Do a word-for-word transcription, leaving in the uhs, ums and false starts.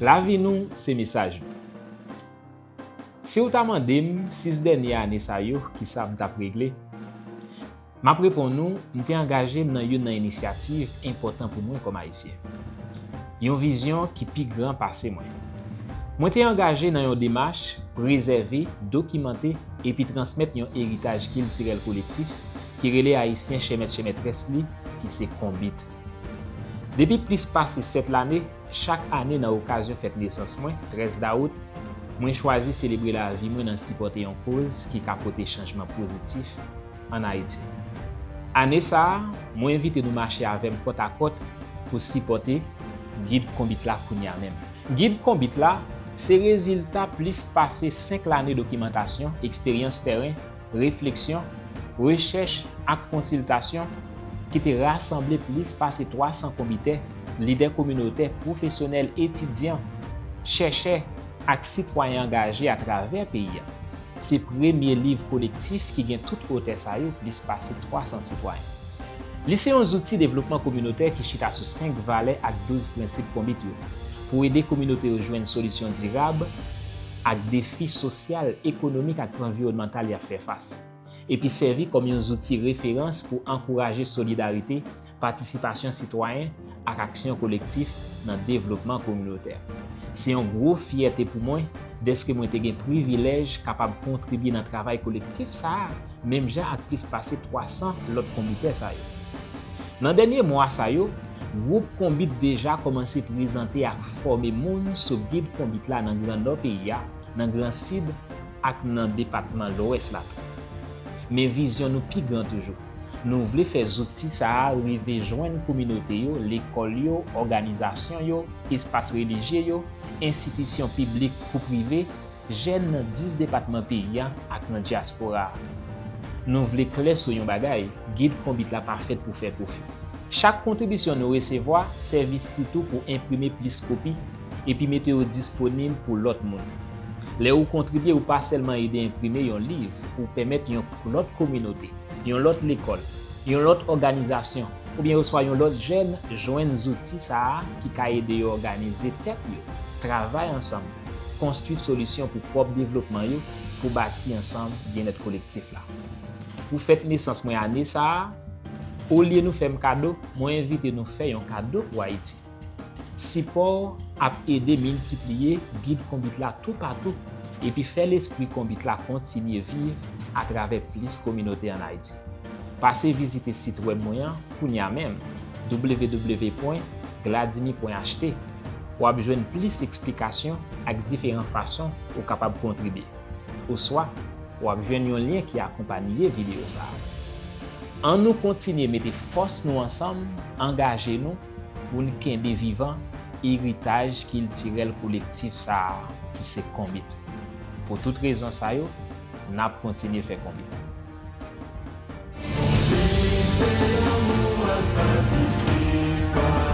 Lavi nou se mesaj nou. Si w ta mande m sis dènye ane sa yo, kisa m t ap regle, m ap reponn ou, m te angaje m nan youn nan inisyativ enpòtan pou mwen kòm Ayisyen. Yon vizyon ki pi gran pase mwen. Mwen te angaje nan yon demach prezève, dokimante epi transmèt yon eritaj kiltirèl kolektif ki rele Ayisyen chèmèt chèmètrès li, ki se konbit. Depi plis pase sèt lane, chak ane nan okazyon fèt nesans mwen, trèz dawout, mwen chwazi selebre lavi mwen nan sipòte yon koz ki ka pote chanjman pozitif ann Ayiti. Ane sa a, mwen envite nou mache avè m kòtakòt pou sipòte Gid Konbit la kounye a menm. Gid Konbit la se rezilta plis pase senk lane dokimantasyon, eksperyans tèren, refleksyon, rechèch ak konsiltasyon ki te rasanble plis pase twa san konbitè, lidè kominotè, pwofesyonèl, etidyan, chèchè ak sitwayen angaje atravè peyi a. Se premye liv kolektif ki gen tout otè sa yo, plis pase twa san sitwayen. Li se yon zouti devlopman kominotè ki chita sou senk valè ak douz prensip konbit yo, pou ede kominote yo jwenn solisyon dirab ak defi sosyal, ekonomik ak anviwònmantal y ap fè fas, epi sèvi kòm yon zouti referans pou ankouraje solidarite, patisipasyon sitwayen ak aksyon kolektif nan devlopman kominotè. Se yon gwo fyète pou mwen dèske mwen te gen privilèj kapab kontribye nan travay kolektif sa a, menm jan ak plis pase twa san lòt konbitè sa yo. Nan dènye mwa sa yo, gwoup konbit deja kòmanse prezante ak fòme moun sou gid konbit la nan Gran Nò peyi a, nan Gran Sid ak nan depatman Lwès la tou. Men vizyon nou pi gran toujou. Nou vle fè zouti sa a rive jwenn kominote yo, lekòl yo, òganizasyon yo, espas relijye yo, enstitisyon piblik kou prive, jèn nan dis depatman peyi a ak nan dyaspora a. Nou vle klè sou yon bagay, gid konbit la pa fèt pou fè pwofi. Chak kontribisyon nou resevwa sèvi sitou pou enprime plis kopi epi mete yo disponib pou lòt moun. Lè ou kontribye, ou pa sèlman ede enprime yon liv, ou pèmèt yon lòt kominote, yon lòt lekòl, yon lòt òganizasyon, oubyen oswa yon lòt jèn jwenn zouti sa a ki ka ede yo òganize tèt yo, travay ansanm, konstwi solisyon pou pwòp devlopman yo, pou bati ansanm byennèt kolektif la. Pou fèt nesans mwen ane sa a, olye nou fè m kado, mwen envite nou fè yon kado pou Ayiti. Sipò w ap ede miltipliye gid konbit la toupatou epi fè lespri konbit la kontinye viv atravè plis kominote ann Ayiti. Pase vizite sit wèb mwen an kounye a menm, w w w pwen gladimi pwen h t. W ap jwenn plis eksplikasyon ak diferan fason ou kapab kontribye. Oswa, w ap jwenn yon lyen ki akonpaye videyo sa a. An nou kontinye mete fòs nou ansanm, angaje nou pou n kenbe vivan eritaj kiltirèl kolektif sa a ki se konbit. Pou tout rezon sa yo, n ap kontinye fè konbit. Konbit se lanmou ak patisipasyon.